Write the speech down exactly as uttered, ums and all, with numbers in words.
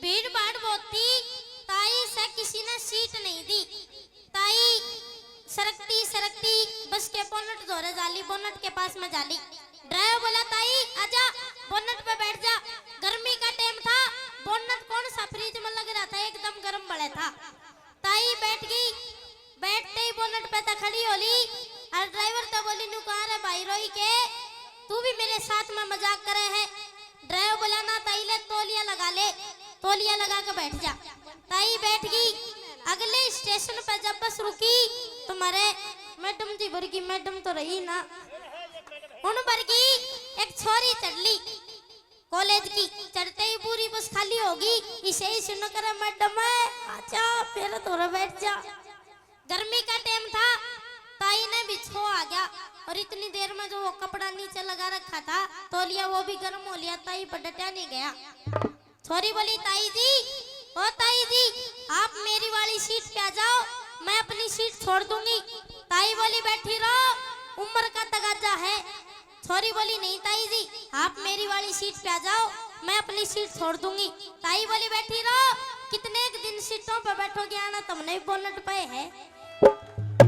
भीड़ भाड़ बहुत थी, ताई से किसी ने सीट नहीं दी। ताई सरकती सरकती बस के बोनट धोरे जाली, बोनट के पास में जाली। ड्राइवर बोला, "ताई आजा, बोनट पे बैठ जा।" गर्मी का टाइम था, बोनट कौन सा फ्रिज में लग रहा था, एकदम गर्म बड़े था। ताई बैठ गई। बैठते ही बोनट पे तो खड़ी हो ली और ड्राइवर तो बोली, "नू कहाँ रे भाई रोई के, तू भी मेरे साथ में मजाक करे है?" ड्राइवर बोला, "ना ताई, ले तौलिया लगा ले।" तौलिया लगा के बैठ जा। ताई बैठ गई। अगले स्टेशन पे जब बस रुकी तो मारे मैडम जी भर की, मैडम तो रही ना, उन भर की एक छोरी चढ़ ली कॉलेज की। चढ़ते ही पूरी बस खाली होगी। इसे ही सुन कर, "मैडम, आजा, मेरे थोड़ा बैठ जा।" गर्मी का टाइम था, ताई ने भी छो आ गया और इतनी देर में जो वो कपड़ा नीचे लगा रखा था तौलिया, वो भी गर्म हो लिया। ताई पर डटा नहीं गया। छोरी बोली, "ताई जी, ओ ताई जी, आप मेरी वाली सीट पे आ जाओ, मैं अपनी सीट छोड़ दूंगी।" ताई बोली, "बैठी रहो, उम्र का तगाजा है।" छोरी बोली, "नहीं ताई जी, आप मेरी वाली सीट पे आ जाओ, मैं अपनी सीट छोड़ दूंगी।" ताई बोली, "बैठी रहो, कितने एक दिन सीटों पे बैठोगे, आना तुमने भी बोनट पे है।"